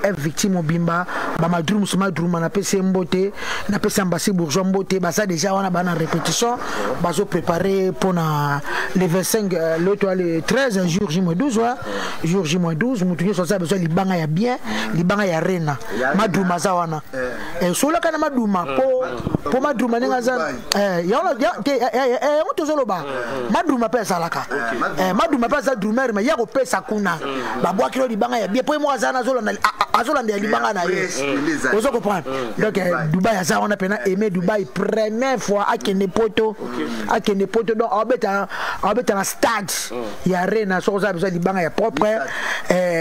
F victime mobimba bamadrums madruma napesi ye mbote, napesi ambasi bourgeois mbote. Baza déjà wana, baa na répétition, bazoprépare mpona le 25, le toa le 13, jour J moins 12, wa jour J moins 12. Motu nyonso aza besoin libanga ya bien, libanga ya rena, madruma aza wana. Solaka na maduma po madruma ndenge aza yango tozoloba. Madruma mpe azalaka, madruma mpe aza drumer, mais ya kopesa kuna babwakilo libanga ya bien, po ye moko aza wana, azolandela libanga na ye, ozo comprendre. Donc Dubai aza wana mpena, aimé Dubai, première fois akende poto, akende poto. Donc aobeta na stade ya Arena. Soki oza besoin libanga ya propre,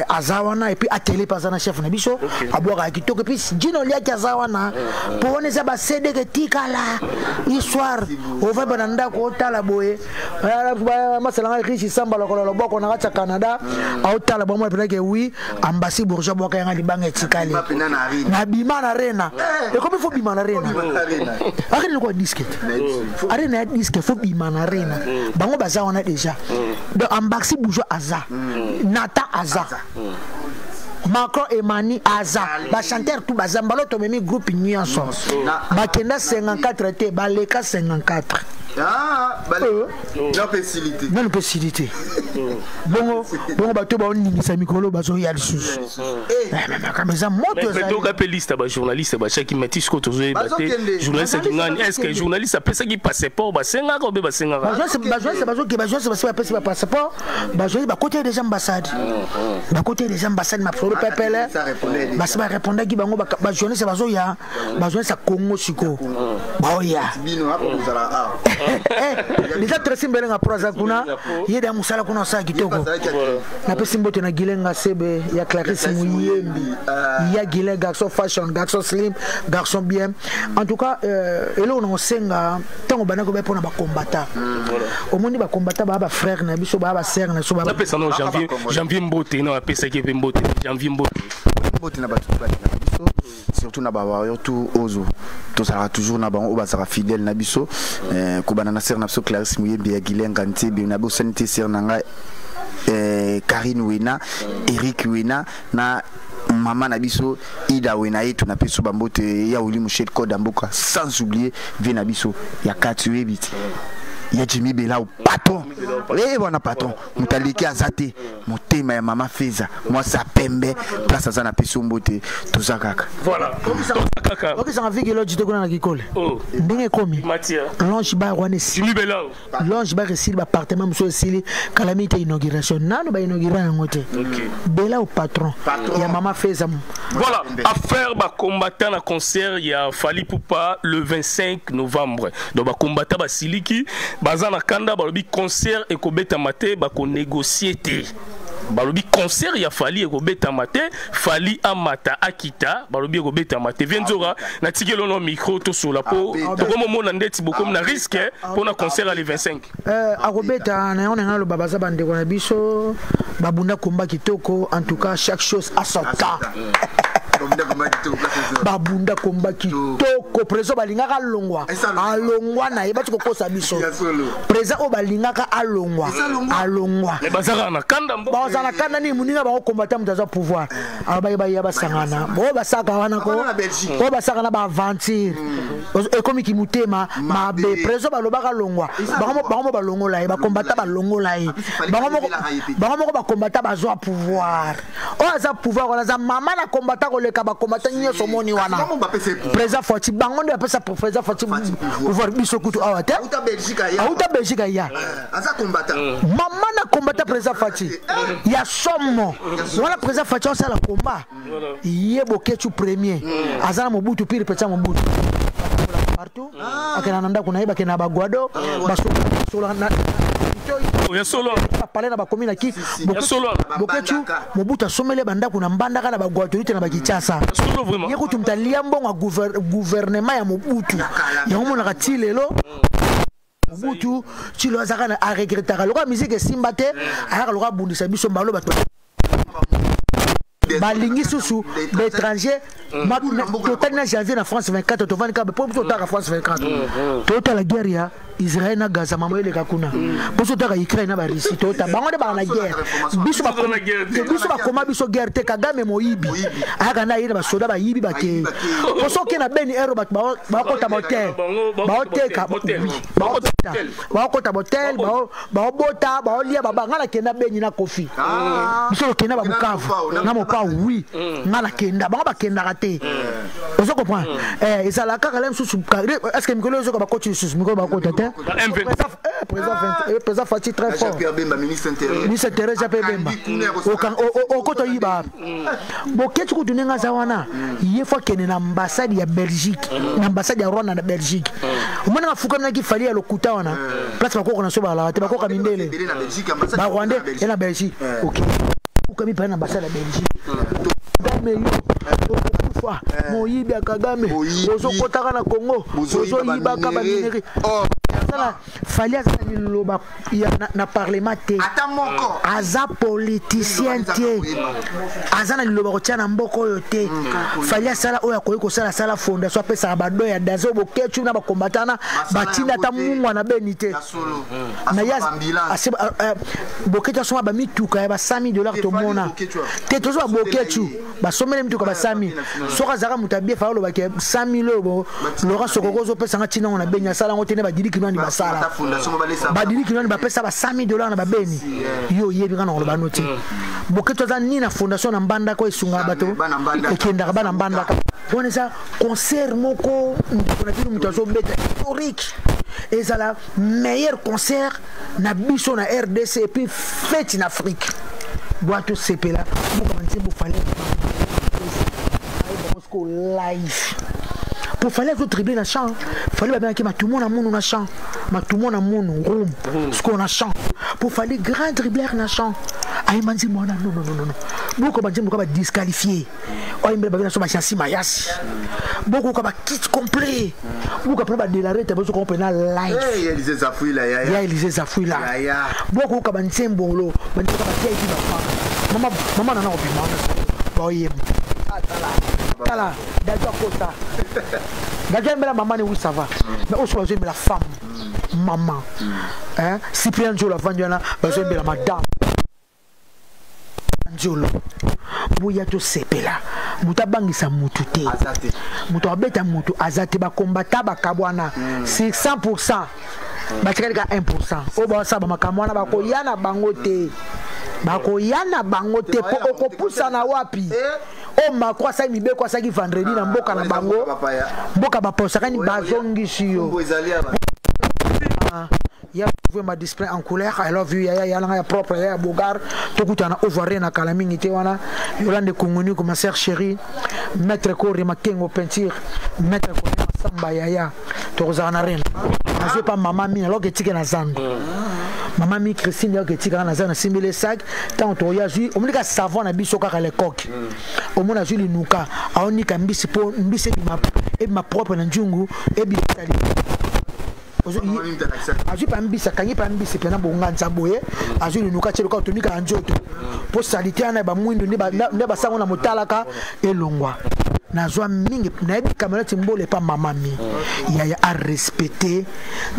aza wana. Et puis atele mpe aza na chef na biso, abwakaka kitoko. Et puis Jino Liaki aza wana, mpo wana eza basedeke etikala histoire. Ovaiba na ndako, otala boye, masalanga riche samba lokolo loboko na kati ya Canada, aotala bango mpenake. Wi, ambasi bourgeois bwaka yanga libanga etikali na bima na Arena. Ekomi faut bima na Arena. Arena lokola disque te, Arena ya disque, faut bima na Arena. Bango baza wana déjà. Donc ambasi bourgeois aza, Nata aza, Macron Emani aza, bachanteur tout baza. Mbalo tomemi groupe nyonso bakenda 54 te, baleka 54. Nano mpe esili te. Bongo bongo bato baoningisa mikolo bazoya lisusu, makambo eza moto. Toka mpe liste ya bajournaliste batiaki mati. Sikoyo tozoyeba te journaliste akingani. Est ce que journaliste apesaki passeport basengaka obe basengaka? Bajournaliste bazoke, bajournaliste basi bapesi bapasseport. Bajournaliste bakoti déjà ambassade, bakoti déjà ambassade, masolo pepele, basi barépondaki bango. Bajournaliste bazoya, bajournaliste ya Congo sikoyo baoya déjà. Tracy Mbelenga pro aza kuna, ye da mosala kuna, osala kitoko. Napesi mbote na Gilenga Sebe ya Clarisse Muyembi, ya Gilen, garçon fashion, garçon slim, garçon bien. En tout cas, eloko na kosenga, ntango bandaki obe mpona bakombata, omoni bakombata baa bafrère na biso, baa basere na biso. Napesa no Janvier, Janvier mbote. No apesaki mpe mbote, Janvier mbote. Mbote na bato balingaka biso, surtout na bawarrior tout ozo tozalaka toujours na bango, oyo bazalaka fidèle na biso, kobanda na sere na biso Clarisse Muyembe ya Gilenga Ntebe, na bosani te sere na ngai Karine Wena, Eric Wena na mama na biso Ida Wena ye. Tuna biso bambote ya Oli Mushel Code ya mboka, sans oublier vie na biso ya kati, oyebi te, ya Jimmy Belau patron wana, patron moto aleki aza te, motema ya mama Feza, mwasi ya pembe, place aza na peso mbote. Toza kaka. Voilà, toza kaka. Okisanga viki loji te kuna na kikole ndenge ekomi longe bar wana esili. Jimmy Belau. Longe bar esili, baappartement mosusu esili. Kalami te, inauguration nano bainaugura yango te. Belau patron ya mama Feza. Voilà, affaire bacombattant na concert ya Fally Ipupa le 25 novembre. Donc bacombattant basiliki, baza na kanda, balobi concert ekobetama te, bakonégocie te. Balobi concert ya Fally ekobetama te, Fally amata akita, balobi ekobetama te. Vie Nzoka, natikeli ono micro, tosola mpo tokomomona ndeti bokomi na risque mpona concert ya le 25. Akobeta na yango. Na ngai aloba, baza bandeko na biso, babunda komba kitoko. En tout cas, chaque chose a son temps. Babunda komba kitoko. Président balingaka alongwa, alongwa na ye. Bati kokosa biso, président oyo balingaka alongwa, alongwa. Bazalaka na kanda. Bazala na kanda nini? Moninga bango kombata, moto aza pouvoir, alors bayeba ya basangana oyo basaka wana ko oyo basaka na baaventure, ekomiki motema mabe. Président balobaka longwa, bango mo balongola ye, bakombata balongola ye, bango moko bakombata bazwa pouvoir. Oyo aza pouvoir wana aza mama na kombata koleka bakombata nyonso. Omoni wana président Fati, bango nde bapesa président Fati pouvoir. Biso kutu awa te, auta Belgique aya. Mama na kombata président Fati ya somo wana. Président Fati osala komba ye Bokecu premier, aza na Mobutu pire pesa Mobutu partout. Akenda na ndako na ye, bakenda na bagwado, basola Ya solo. Bapale na bakomi na ki Bokecu. Mobutu asomeli bandako na Mbandaka, na bagwatolite, na bakinshasa. Ye kutu moto alia mbongo ya gouvernement ya Mobutu. Yango monaka ti lelo Mobutu ti lelo azalaka na aregretaka lokola musique esimba te, ayaka lokola abundisa biso mbalo bato. Balingi susu baétranger. Totali na janvier na France 24, tovandi kaka po biso totaka France 24, totala guerre ya Israel na Gaza, mama eleka kuna, biso totaka Ukraine na Barussie, tota bango nde baka na guerre. Biso bakoma biso guerre te. Kagame moyibi, ayaka na ye na basoda, bayibi, bakei. Poso oke na Beni ero, bato bakota bahotel, baoteka, baokota bahotel, baobota, baolia baba. Nga nakenda Beni na Kofi, biso tokenda babukavu na Mopao. Wi, nga nakenda, bango bakendaka te. Ozo comprendre? Ezala kaka le mosusu. Est ce que mikolo ezoka bakoti lisusu? Mikolo bakota te. Président Fatshi très fort, ministre intérieur Jean Pierre Bemba, okota oyiba. Boketi kutu ndenge aza wana, ye fo akende na ambassade ya Belgique, na ambassade ya Rwanda na Belgique. Omoni nga fukaminaki Fally ya lokuta wana, place bakoko na so balaka te, bakoka mindele Barwandais ye na Belgique. Ok, fukami mpe na ambassade ya Belgique. Kagame, yo okokufa, moyibi ya Kagame, ozokotaka na Congo, ozoyibaka baminerais. Fally aza na liloba na parlement te, aza politicien te, aza na liloba kotia na mboka oyo te. Fally asala oyo akoki kosala, asala fondation, apesaka bado ya dazo. Bokecu na bakombatana batinda ata mungwa na Beni te. Bokecu asomba bamituka ya ba 100 000 dollars, tomona te. Tozwa Bokecu basomeli mituka basami. Soki azalaka moto abie, Fally olobaki 100 000 oyo Laurent Sokoko ozopesanga ntina ngo na Beni, asala yango te. Nde badidi kinwani basala, badidi kinwani bapesa ba 100 000 dollars na babeni. Yo oyebi nga na koloba no te. Boketu aza nini na fondation na Mbandaka oyo esungaka bato, ekendaka bana Mbandaka wana. Eza concert moko, ndeko na bino moto azobeta, historique, ezala meilleur concert na biso na RDC et puis fête na Afrique. Bwa tosepela mboka banzembo. Fally bango live po Fally azotrible na champ. Fally babengaki matumo na munu na champ, matumo na munu room sikoyo na champ, po Fally grand dribbleur na champ, ayemba nzembo wana. Non, non, non, non, boko banzembo ka badisqualifie oyembela babe na so bachansi mayasi, bokoka bakit complet, bokoka mpena badelarete, bozoka mpena live ya Élysée Zafuila, bokoka banzembo olo banzembo batiaki bafana mama nana obima wana baoyemba. Tala Dadu akota, Dadu ayembela mama ne. Oui, ça va, mais oso bazoyembela femme, mama Cyprien Nzolo avandi wana, bazoyembela madame Nzolo. Boya tosepela, moto abangisa mutu te, moto abeta mutu aza te. Bakombata bakabwana sur 100, batikali ka 1 oyo basala bamakambo wana, bakoya na bango te, bakoya na bango te. Mpo okopusana wapi? Oyo Macron asali mibeko, asalaki vendredi na mboka na bango, mboka baposakani, bazongisi yo ya ma display en couleur. I love you yaya, yalanga ya propre, yaya bogar. Tokutana ovoirien na kala mingi te wana. Yolande Kongoni, ma sœur chérie, maître Kori Makengo peinture, maître Kori Masamba, yaya, tokozala na rena. Nazwi pa mama mi aloke etike na zando, mama mi Christine yoke etikaka na zando, nasimbeli sac. Ntango tokoya, azwi omoni ka savon na biso kaka lecoq, omoni azwi linuka, aonika mbisi mpo mbisi ebima propre na nzungu, ebima azwi pa mbisi, akangi pa mbisi mpena bonganza boye, azwi linuka tie lokola tonikaka nzoto mpo salite wana ya bamwindu nde basango na motalaka elongwa. Nazwa mingi, nayebi camionnette mbolo epa mama mi. Yaya arespecte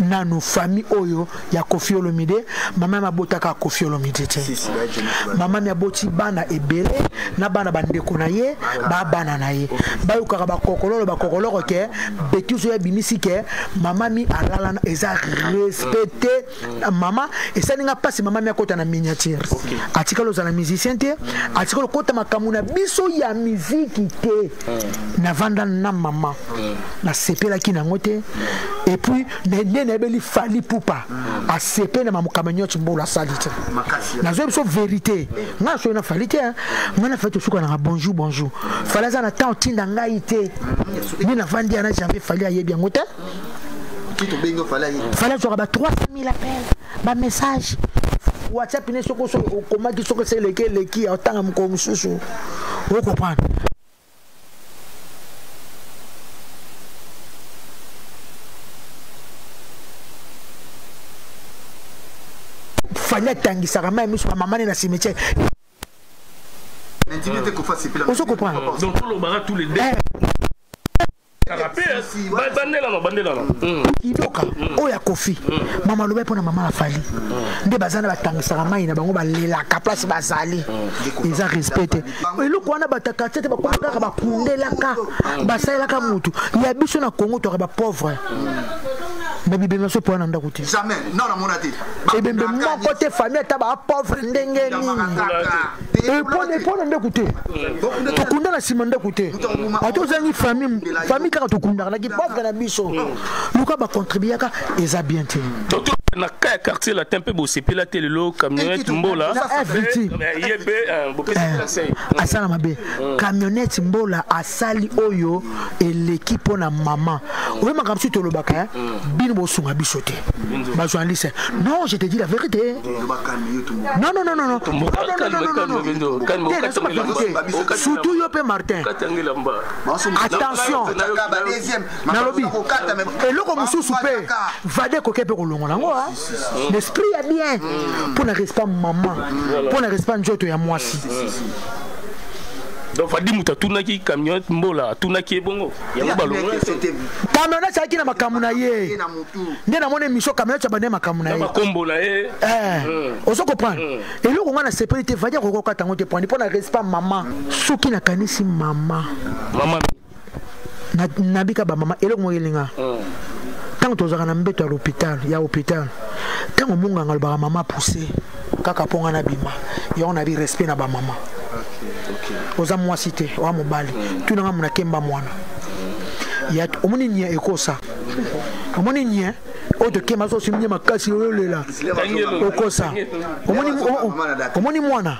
nanu famille oyo ya Kofi Olomide. Mama mi abotaka Kofi Olomide te, mama mi aboti bana ebele na bana bandeko na ye, babana na ye bayokaka bakokololo bakokoloko ke betise oyo abimisi ke mama mi alala, eza respecte mama. Esalinga mpasi mama mi akota na miniature, atikali ozala musicien te, atikali okota makambo na biso ya miziki te. Navanda na mama, nasepelaki nango te. Et puis nde nayebeli Fally Ipupa asepeli na makambo nyonso mbolo asali te. Nazwa biso vérité, ngai soki na Fally te, ngai na Fally tosuka nanga bonjour bonjour. Fally aza na temps otinda ngai te. Nde navandi ya na janvier, Fally ayebi yango te. Fally azwaka ba 300 000 appel, bamessage WhatsApp ne. Soki okomaki, soki ese eleki eleki, otanga mokolo mosusu, okomprendre. Fally atangisaka mai miso bamama ne na cimetière. Ozo comprendre? Donc tolobaka tous les deux. Idoka oyo ya Kofi, mama alobai mpo na mama na Fali nde baza na batangisaka mai na bango, balelaka place bazali, eza respect te. Eloko wana bataka te, bakoma kaka bakundelaka, basalelaka motu ya biso na Congo. Toka bapauvre, mais bibembe so mpo wana ndako te, ebembe moko te. Famille ata bapauvre ndenge nini, epona ndako te, tokunda na nsima ndako te. Ata ozangi famille, famille kaka tokundaka naki pauvre na biso, luka bacontribuaka, eza bien te. Na ka ya Quartier Latin mpe bosepela te lelo, Camionnette Mbola ye mpe bopesi conseil. Asala mabe, Camionnette Mbola asali oyo eleki mpo na mama. Oyo makambo mosusu tolobaka, bino bosunga biso te, bajournaliste. Non, je te dis la vérité, non, non, non, non, non, non, non, surtout yo mpe Martin, attention. Nalobi eloko mosusu mpe vade koke mpe kolongola yango, l'esprit ya bien mpo na respect mama, mpo na respect nzoto ya mwasi. Donc Fadi moto atunaki Camionnette Mbola, atunaki ye bongo, yango balongo. Camionnette azalaki na makambo na ye nde namoni émission, Camionnette abande makambo na ye. Bakombo na ye. Ozo comprendre? Eloko nga nasepeli te, Vadi akoki kokata yango te poandi mpo na respect mama. Soki nakanisi mama, mama nabika bamama, eloko moko elinga ntango tozalaka na mbeto ya l'hôpital, ya hôpital, ntango monganga alobaka mama pousse kaka mpo nga nabima, yango nabi respect na bamama. Oza mwasi te, oya mobali, tunanga mona kemba mwana ya omoni nye ekosa, omoni nye oyo tokemba so osimbi nye makasi oyolela okosa. Omoni mwana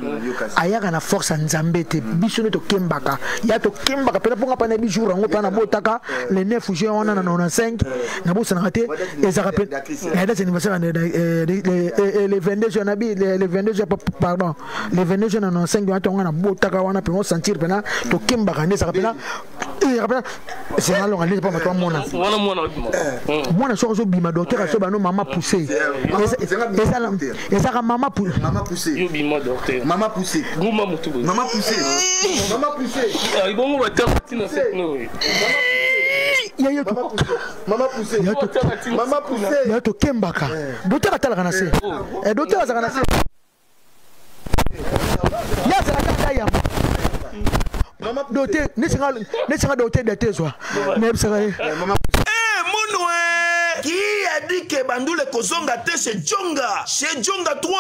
ayaka na force ya Nzambe te, biso nde tokembaka ya tokembaka mpena mponga mpana yebi jour yango mpa nabotaka le 9 juin wana na 95, nabosanaka te, ezalaka mpe date anniversaire le 22 juin, nabi le 22 juin, pardon, le 22 juin na 95 wana tonga nabotaka wana mpe osentir mpena tokembaka nde ezalaka mpena, ezalaka mpena zengalonga nde mpo bato bamona mwana soki azobima, docteur aso bano mama pousse, ezalaka mama. Mama pousse, mama pousse, mama pousse, mama pousse. Bongo batina. Mama pousse, mama pousse. Ya tokembaka, docteur atalaka na se, docteur azalaka na se, ye azalaka ata yamba docteur nesinga, docteur date ezwa nayebisaka ye. Qui a dit que bandule kozonga te chez Djonga? Chez Djonga 3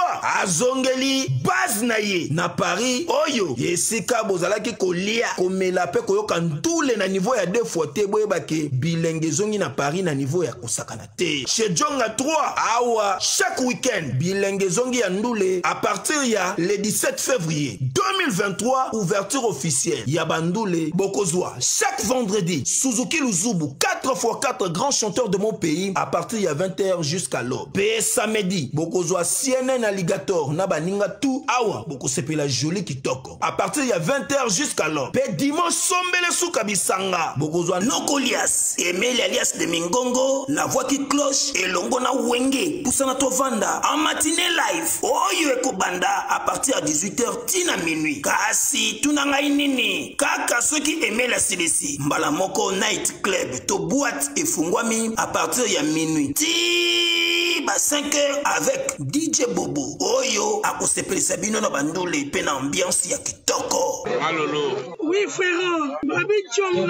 azongeli base na ye na Paris, oyo esika bozalaki kolia, komela mpe koyoka ndule na niveau ya deux fois te. Boyebake bilenge ezongi na Paris na niveau ya kosakana te. Chez Djonga 3 awa, chaque week-end bilenge ezongi ya ndule. À partir ya le 17 février 2023, ouverture officielle ya bandule, bokozwa chaque vendredi Suzuki Luzubu 4x4, grand chanteur de mon pays, à partir ya 20h jusqu'à l'aube. Pe samedi bokozwa CNN Alligator na baninga tout, awa bokosepela joli kitoko, à partir ya 20h jusqu'à l'aube. Pe dimanche sombele suka bisanga, bokozwa Nokolias Emeli alias de Mingongo, la voix qui cloche, elongo na Wenge Pusana Tovanda en matinée live oyo ekobanda à partir ya 18h tina minuit. Kasi tuna ngai nini kaka, soki Emeli asilisi mbala moko, night club to boîte efungwami à partir ya minuit ti ba 5 heures avec DJ Bobo oyo akosepelisa bino na bandule mpe na ambiance ya kitoko. Alolo. Oui, frère, Babi Djonga.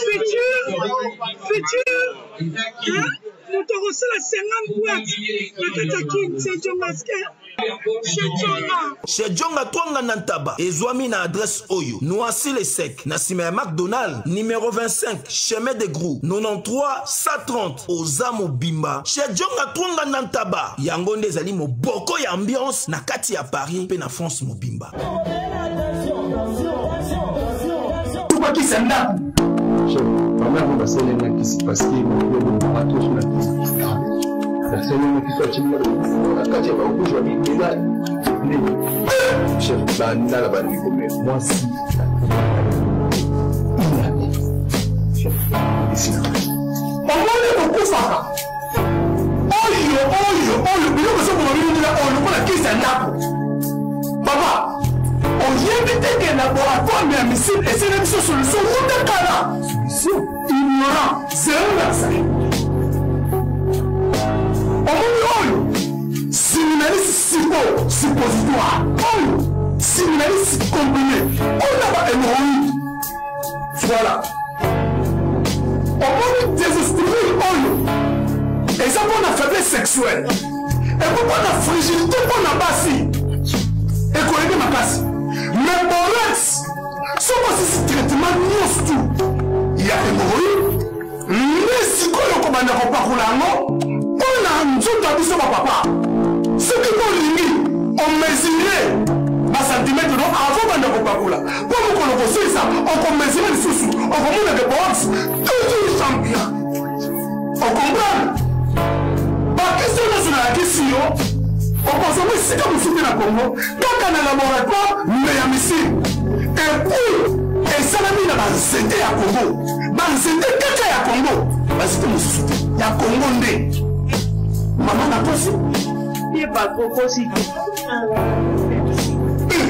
Futur, futur, hein? Moto akosala 50 boîte na kati ya Kin, c'est Djongaske. Chez Djonga. Chez Djonga Twanga na Ntaba ezwami na adresse oyo: Noisy le Sec, na nsima ya McDonald, numéro 25, chemin de Grou, 93 130. Oza mobimba chez Djonga Twanga na Ntaba, yango nde ezali moboko ya ambiance na kati ya Paris mpe na France mobimba. Tubakisa ndako. Mama yango basalelaki kisi parce que babomaka toso na kisi, basalelaki kisi, atinga na kati ya bakozwa bibela nini. Chef, bandala bandeko, me mwasi inane, chef, esika omoni kokufaka oyo oyo oyo biloko ezoboma bino ndela oyo lokola kisi ya ndako, papa. Laboratoire ya missile esene biso solution wuta kala. Solution ignorant zero na zali. Omoni oyo siminalisi sipo suppositoire, oyo siminalisi comprimé, oyo na ba hémorroïde. Voilà. Omoni désestimule oyo eza mpo na faiblesse sexuelle, eko mpo na frigidité mpo na basi, ekoyebi makasi. Mais borax, soki osisi traitement nyonso tu ya hémorroïde, nde sikoyo okobanda kopakola yango mpo na nzoto ya biso bapapa. Soki bolingi omesure basantimetre no avant banda kopakola, mpo mokolo kosilisa okomesure lisusu, okomona ke borax toujours champion. Okomprendre bakisi nyonso nalakisi yo, okozonga esika mosusu te na Congo, kaka na laboratoire me ya misile. Epuis esalami na banzete ya Congo, banzete kaka ya Congo, banzete mosusu te, ya Congo nde. Mama, nakosi te? Bakokosi te.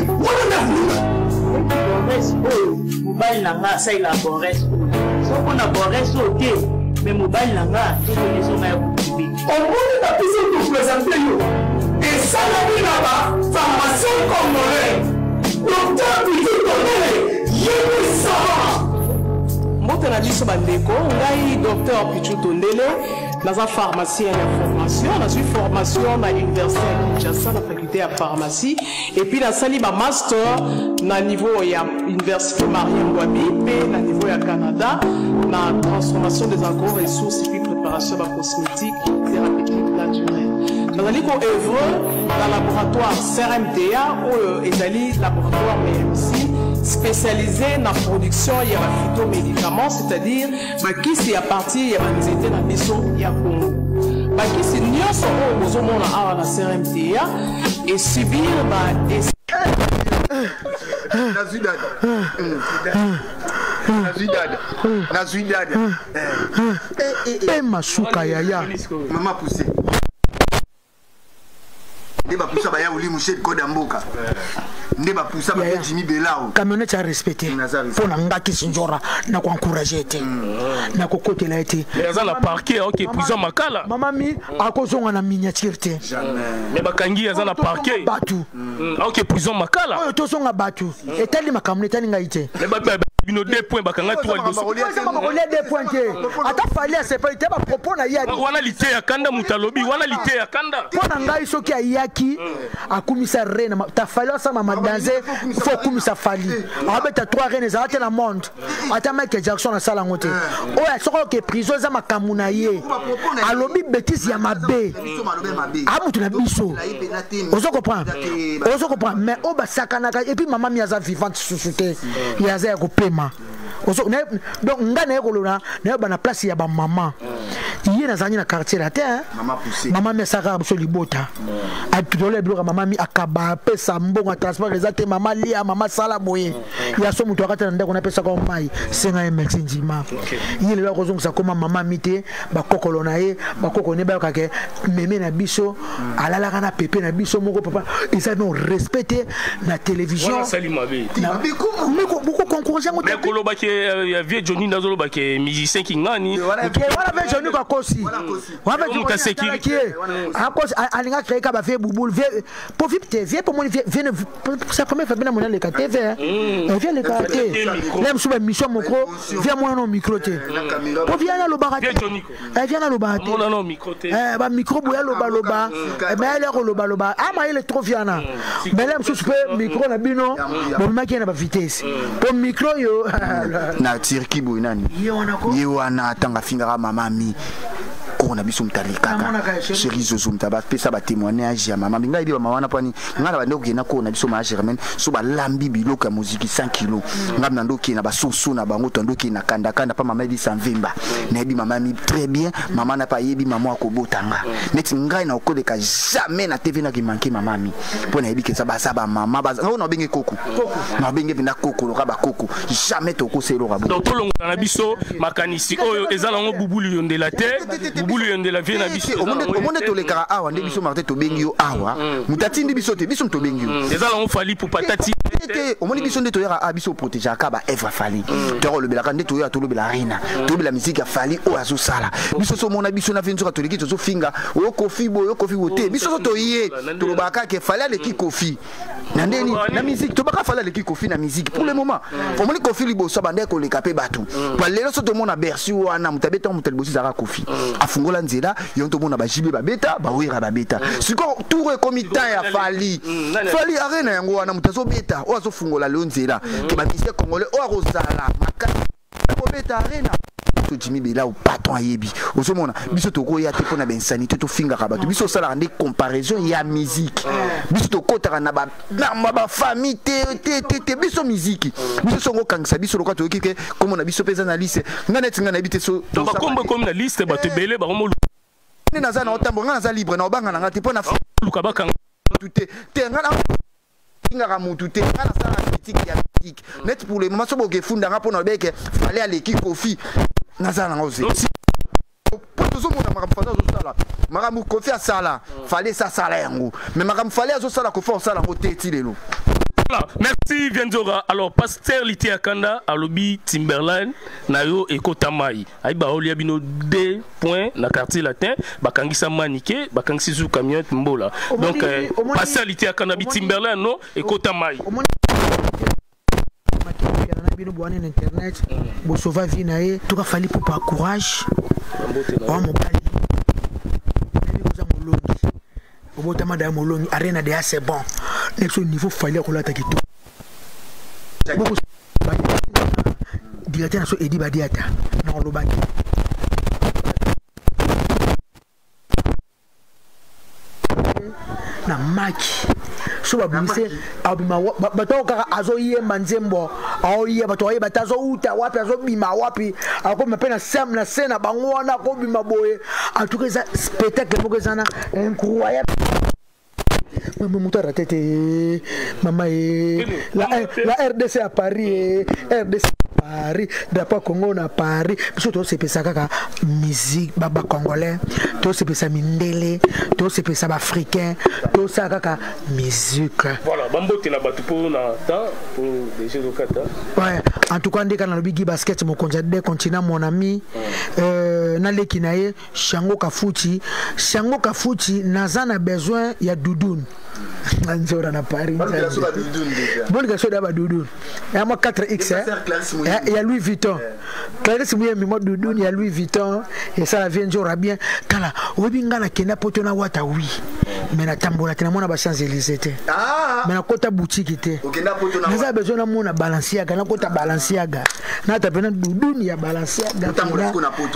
Wana nde akolonga bores oyo. Mobali na nga asalela bores oyo, soko na bores oyo te, me mobali na nga nzoto ezonga ya kokibe. Omoni bapesi topresente yo, esalami na bapharmacien congolais, docteur Pitu Tonele yebi savant. Mbote na biso bandeko, ngai docteur Pichu Tondele, naza pharmacien ya formation. Nazwi formation na université ya Kinshasa na faculté ya pharmacie, et puis nasali bamaster na niveau ya université Marien Ngouabi mpe na niveau ya Canada na transformation des agro ressources et puis préparation ya bacosmétique thérapeutique naturelle. Nazali koœuvre na laboratoire CRMTA oyo ezali laboratoire MMC spécialisé na production ya baphytomédicaments, c'est-à-dire bakisi ya partir ya banzete na biso ya Congo. Bakisi nyonso oyo bozomona awa na CRMTA esubir ba Nazwi dada, nazwi dada, nazwi dada. Mpe masuka yaya. Mama pousse nde bapusa baya olimu chef code ya mboka nde bapusa Yaya. ba Jimmy Belao. Camionnette ya respecte. Naza respecte. Mpo na nga Kisinjora, na koencourage ye te, na kokotela ye te. Mais aza na parquet, ok, prison Makala. Mama mi akozonga na miniature te. Mais bakangi, aza na parquet. Bato Ok, prison Makala. Oyo tozonga bato, etali makambo etali ngai te. Mais bino deux points, bakanga trois liboso. Kolia deux points te, ata Fali asepeli te bapropos na ye. Wana lite ya kanda, moto alobi wana lite ya kanda. Mpo na ngai, soki ayaki akumisa reine ta Fali, asala madanze, fo okumisa Fali, abeta trois reine ezala te na monde, ata Michael Jackson asala yango te. Oyo soki oke prison, eza makambo na ye. Alobi bétise ya mabe, amutu na biso, ozo comprendre, ozo comprendre. Mais oyo basakanaka, et puis mama mi aza vivante susu te, ye aza ya kopema. Donc ngai naye koloba, nayeba na place ya bamama ye nazalaki na quartier la te, hein. Mama poussé. Mama mi asalaka biso libota, atole biloko ya mama mi, akaba, apesa mbongo ya transport eza te, mama lia, mama sala boye ya so moto akata na ndako, napesaka mai, senga ye merci, ndima ye. Lelo akozongisa koma mama mi te, bakokolo na ye, bakokolo ne bayokake meme na biso alalaka na pepe na biso moko papa, eza no respect te na télévision. Wana asali mabe. Bokoencourage yango te. Mais kolobaki ya vieux Johnny, nazolobaki musicien kingani. Wana ve Johnny akosi, wana ve Moto asekiri. Ye akosi, alinga créer ka ba vie bubul vie po vie te vie po moni vie vie, c'est la première fois bina mona leka TV, hein, vie leka te na mosusu ba mission moko vie mona no micro te po vie na lobaka Vieux te. Johnny ko. Eh, vie na lobaka te. Mona no micro te. Eh, ba micro boya lobaloba, mais ele kolobaloba ama ele trop viana, mais le mosusu mpe micro na bino bomemaki ye na bavitesse po micro yo. Na Turquie boye nani? Ye wana ko. Ye wana ntango afingaka mama mi koko na biso, moto alekaka. Namonaka ye, chéri. Chéri Zozo, moto bapesa batémoignage ya mama mi. Ngai yebi bamama wana mpani ngai na bande kokende koko na biso maa Germaine, so balambi biloko ya moziki 100 kilo, ngai na ndokende na basoso na bango, to ndokende na kandakanda mpa mama yebisa mvemba. Nayebi mama mi très bien, mama na mpe ayebi mama akobotanga neti ngai na okoleka jamais na TV naki manke mama mi, mpo nayebi ke eza baza bamama oyo nabenge koko, nabenge mpenza koko loka bakoko, jamais tokosa eloko ya bo. Donc tolongola na biso makanisi oyo eza nango bubulu yondela te, bubulu. Luyendela vie na biso. Omoni tolekaka awa nde biso Martin tobengi yo awa, moto atindi biso te, biso moto tobengi yo. Eza nango Fally Ipupa tati. Te, omoni biso nde toyaka a biso protégeaka ba œuvre Fally. Toyaka olobelaka nde toyoka, tolobela Arena, tolobela musique ya Fally oyo azosala. Biso so omona biso na vie nzoka toleki, tozofinga oyo Kofi boye, oyo Kofi boye te. Biso so toye tolobaka ke Fally aleki Kofi na ndeni na musique. Tobaka Fally aleki Kofi na musique pour le moment. Omoni Kofi liboso abandaki koleka mpe bato pa. Lelo so tomona Bercy wana, moto abeta, moto liboso ezalaka Kofi, afungola nzela. Yo tomona bajibe babeta, bawera babeta. Sikoyo tour ekomi temps ya Fally. Fally Arena yango wana, moto azobeta oyo azofungola lelo nzela ke bamusicien congolais oyo akozala makasi kobeta Arena to Jimmy Bela, patron ayebi. Ozomona biso tokoya te mpona bainsanité, tofingaka bato. Biso osalaka nde comparaison ya musique. Biso tokɔtaka na bafamille te te te te. Biso musique, biso songo okangisa biso lokola toyoki ke kombo na biso mpe eza na liste. Ngai neti ngai nayebi te so. Bakombo ekomi na liste, bato ebele bakomo. Nde naza na otambo, ngai naza libre na obanga na ngai te mpo na luka bakanga. Te te, ngai nafingaka mutu te. Ngai nasalaka critique ya musique net. Pour le moment so bokefunda nga mpo na obeke Fally aleki Kofi, naza nango ze mpo tozomona makambo Fally azosala. Makambo Kofi asala, Fally esi asala yango, mais makambo Fally azosala, Kofi asala yango te ti lelo. Voilà, merci Vienzora. Alors, Pasteur Lité Akanda, alobi Timberland, na yo ekota mai. Ayi ba olia bino 2 points na Quartier Latin, bakangisa manike, bakangisi zu camionnette mbola. Donc Pasteur Lité Akanda bi Timberland no ekota mai. Na bino bwana na internet bosova vie na ye toka. Fally Ipupa, courage wa mobali, nayebi koza molongi, obotama daya molongi. Arena deya, c'est bon. Next niveau, Fally akolata kitoko. Directeur na so Edi Badiata na olobaki. Na maki so babimise abima, bato oyo kaka azoyemba nzembo, aoyeba bato ayeba te azouta wapi, azobima wapi, akobima mpe na sem na se na bango wana, akobima boye. En tout cas eza spectacle moko eza na incroyable. Moto arate te, mama ye la RDC à Paris, RDC Paris, drapeau Congo na Paris. Biso tosepesa kaka musique bacongolais, tosepesa mindele, tosepesa baafricain, tosala kaka musique. Voilà, bambote na bato mpo na temps po déjà ezokata. Ouais, en tout cas ndeka nalobi Guy Basket, mokonzi ya deux continent, mon ami, naleki na ye Shango Kafuti. Shango Kafuti, naza na besoin ya dudun nzora na Paris. Bolika so da badudun ya mwa 4X ya Louis Vuitton. Clarisse Muyembi, mwa dudun ya Louis Vuitton esala vie nzora bien. Tala, oyebi nga nakenda poto na wata, oui, mais natambola te, namona bachamps Élysées te, mais nakota boutique te. Naza besoin namona Balenciaga, nakota Balenciaga, nata mpena duduni ya Balenciaga,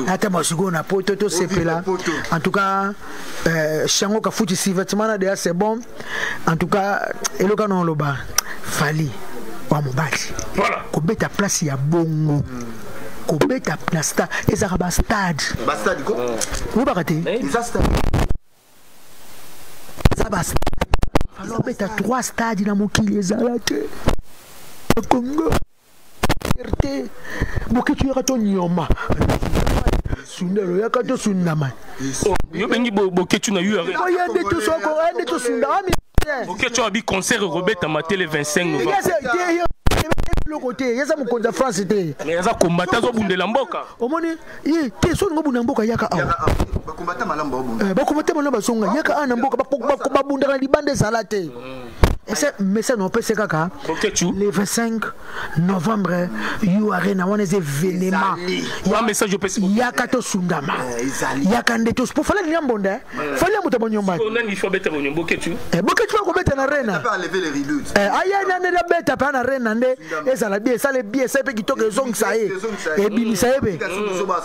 natambola sikoyo na poto, tosepela. En tout cas Shango Kafuti, si vêtement na deya, c'est bon. En tout cas eloko na oloba, Fally wa mobali, kobeta place ya bongo, kobeta na stade, ezalaka bastade, oyebaka te eza bastade. Fally obeta 3 stade na mokili ezala te. Congo te, Boketu yaka to nyoma sundelo, yaka to sundama. Yo bengi Boketu na ur. Oya nde tosoko, oya nde tosunda ami. Boketu abi concert ekobetama te le 25 novembre. Eloko te, eza mokonzi ya France te. Mais aza combattant, azobundela mboka. Omoni ye te, so olingo obunda mboka, yaka awa. Bakombata malamu. Bakombata malamu, bazonga, yaka awa na mboka. Babundaka na libanda ezala te. Message na opesi kaka le 25 novembre, U Arena wana eza événement. Message opesi. Yaka tosundama, yaka nde po Fally alinga mbonda, Fally ya moto bonyomba. Boketu akobeta na Arena, aya nande abeta mpe na Arena, nde ezala bien, esala bien, esala mpe kitoko, ezongisa ye, ebimisa ye mpe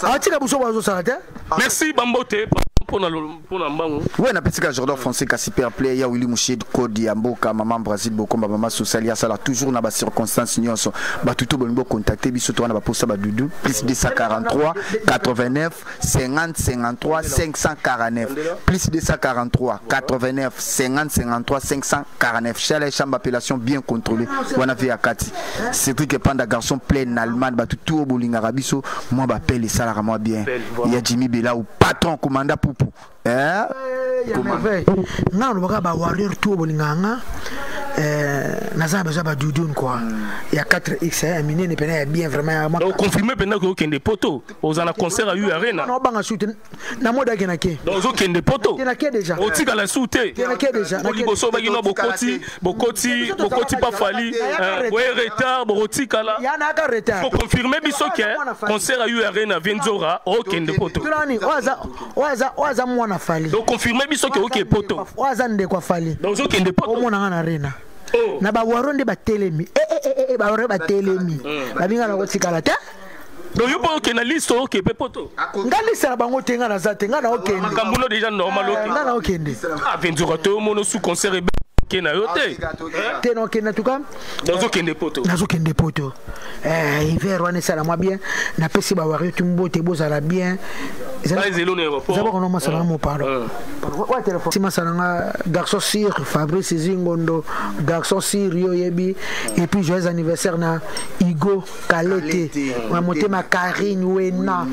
atika buso azosala te. Merci, bambote. mpona mbango. We napesi kaka Jordan Français kasi per play ya Willy Mushid code ya mboka mama Brazil Bokomba mama Sosali asala toujours na bacirconstance nyonso. Bato to bolingi bocontacte biso to wana baposa badudu plus 243 89 50 53 549, plus 243 89 50 53 549. Chale chambre appellation bien contrôlée wana vie ya kati. Cédric Panda garçon plein Allemagne, bato to bolingaka biso mwa bapele esalaka mwa bien. Ya Jimmy Bela ou patron commanda Pupu, eh? Ya merveille, nga nalobaka bawarrior to bolingaka nga, naza na besoin badudune quoi, ya 4X ya minene pene ya bien vraiment ya Donc confirmé mpenza ke okende poto, oza na concert ya U Arena. Naobanga su te na mode ake nake. Donc ozokende poto. Te, nake déjà. Otikala su te. Te, nake déjà. Po liboso obaki no bokoti bokoti bokoti pa Fally boye retard, bokotikala. Ya nayaka retard. Faut confirmer biso ke concert ya U Arena, Vienzora okende poto. Tunani oyo aza mwana Fally. Donc confirmer biso ke oke poto. Oyo aza ndeko ya Fally. Donc ozokende poto. Omonanga na arena na bawaro nde batelemi, bawaro batelemi, babinga na kotikala te. Donc yo mpo okende na liste, oke mpe poto. Nga liste na bango te, nga naza te, nga na okende. Makambo no déjà normal oke. Nga na okende. Ah, Vienzora, to omono su concert ebe ke na yo te. Te, na okende en tout cas. Nazokende poto. Nazokende poto. Hiver wana esala mwa bien. Napesi bawario tu mbote, bozala bien. Ezelo na aéroport. Eza bakona masala nga mo, pardon, wa téléphone si masala nga garçon sir Fabrice Zingondo, garçon sir yo yebi. Et puis joyeux anniversaire na Igo Kalete wa motema Karine Wena.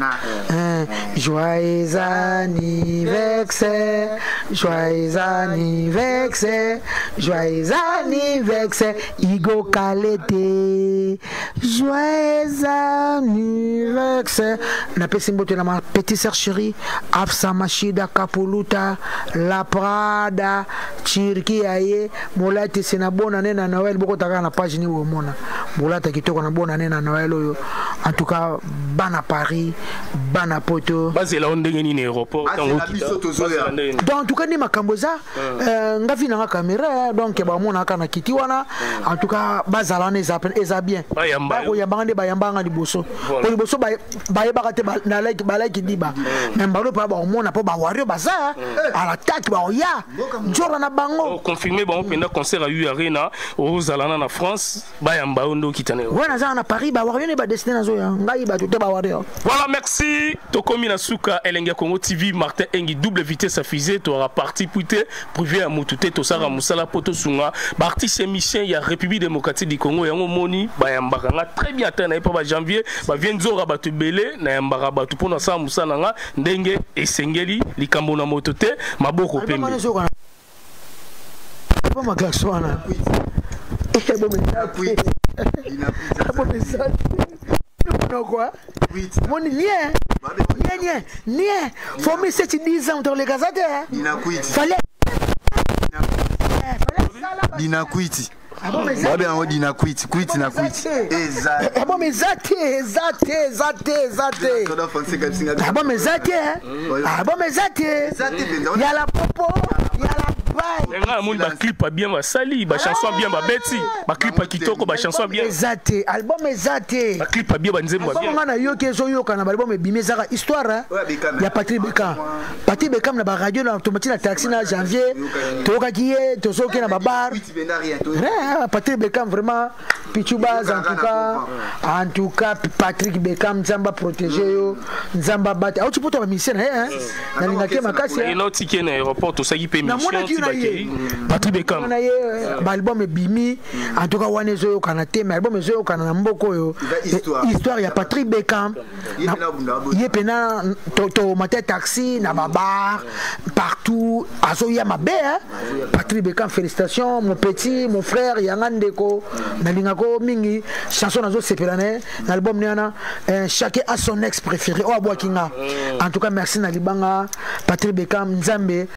Joyeux anniversaire, joyeux anniversaire, joyeux anniversaire Igo Kalete, joyeux anniversaire. Napesi mbote na ma petite sœur chérie Afsa Mashida Kapuluta La Prada Turki aye molatisi na bonne année na Noël. Bokotaka na page ni omona bolata kitoko na bonne année na Noël oyo. En tout cas bana Paris, bana poto. Bazela o ndenge nini aéroport ntango? Donc en tout cas nde makambo eza, nga vi nanga caméra, donc bamonaka na kiti wana. En tout cas bazala wana eza bien. Bakoyambanga nde bayambanga liboso, po liboso bayebaka te balaki diba, mais mbalo mpe baomona mpo bawario baza à l'attaque, baoya nzora na bango. Confirmé bango mpenza concert ya U Arena, ozala na France, bayamba yo nde okita na yo. Wana naza na Paris, bawario nde badesine, nazoya ngai bato te, bawario. Voilà, merci. Tokomi na suka Elenge ya Congo TV, Martin Engi, double vitesse à fusée. Toara parti pris te, privé ya mutu te, tosala mosala po tosunga baartiste émission ya République démocratique du Congo. Yango moni bayambaka nga très bien ata na ye mpo bajanvier bavie nzora bato ebele. Nayambaka bato mpo nasala mosala na nga ndenge esengeli, likambo na moto te, maboko pembe. Maklaxon wana bomeza monoko moni nie nie nie nie fomi seti 10 ans toleka za te. Fallait Dinakwiti, babe yango dinakwiti, kwiti na kwiti eza. Album eza te, eza te, eza te, eza te. Album eza te, album eza te. Ya la popo ya la bay. Nga namoni baclip ya bien basali, bachanson ya bien babeti, baclip ya kitoko, bachanson ya bien. Eza te, album eza te. Baclip ya bien, banzembo ya bien. Nga nayoki ezoyokana, baalbum ebimi ezaka histoire ya Patrick Beckham. Patrick Beckham na baradio na tomati na taxi na janvier, toyokaki ye, tozoki na babar. Patrick Beckham vraiment, Pichu Baz, en tout cas, en tout cas Patrick Beckham, Nzambe protéger yo, Nzambe abate. Auti poto ba musicien na ye, nalingaki makasi. Naotiki na aéroport, tosaki mpe mission ti bakei Patrick Beckham. Na ye baalbum ebimi, en tout cas wana ezoyokana te, mais album ezoyokana na mboka oyo, histoire ya Patrick Beckham. Ye mpena tomata taxi na babar partout, azoya mabe. Patrick Beckham, félicitations mon petit, mon frère, yanga ndeko nalingako mingi. Chanson nazosepela na ye na album ne wana, chacun a son ex préféré oyo abwaki nga. En tout cas merci na libanga Patrick Beckham, Nzambe.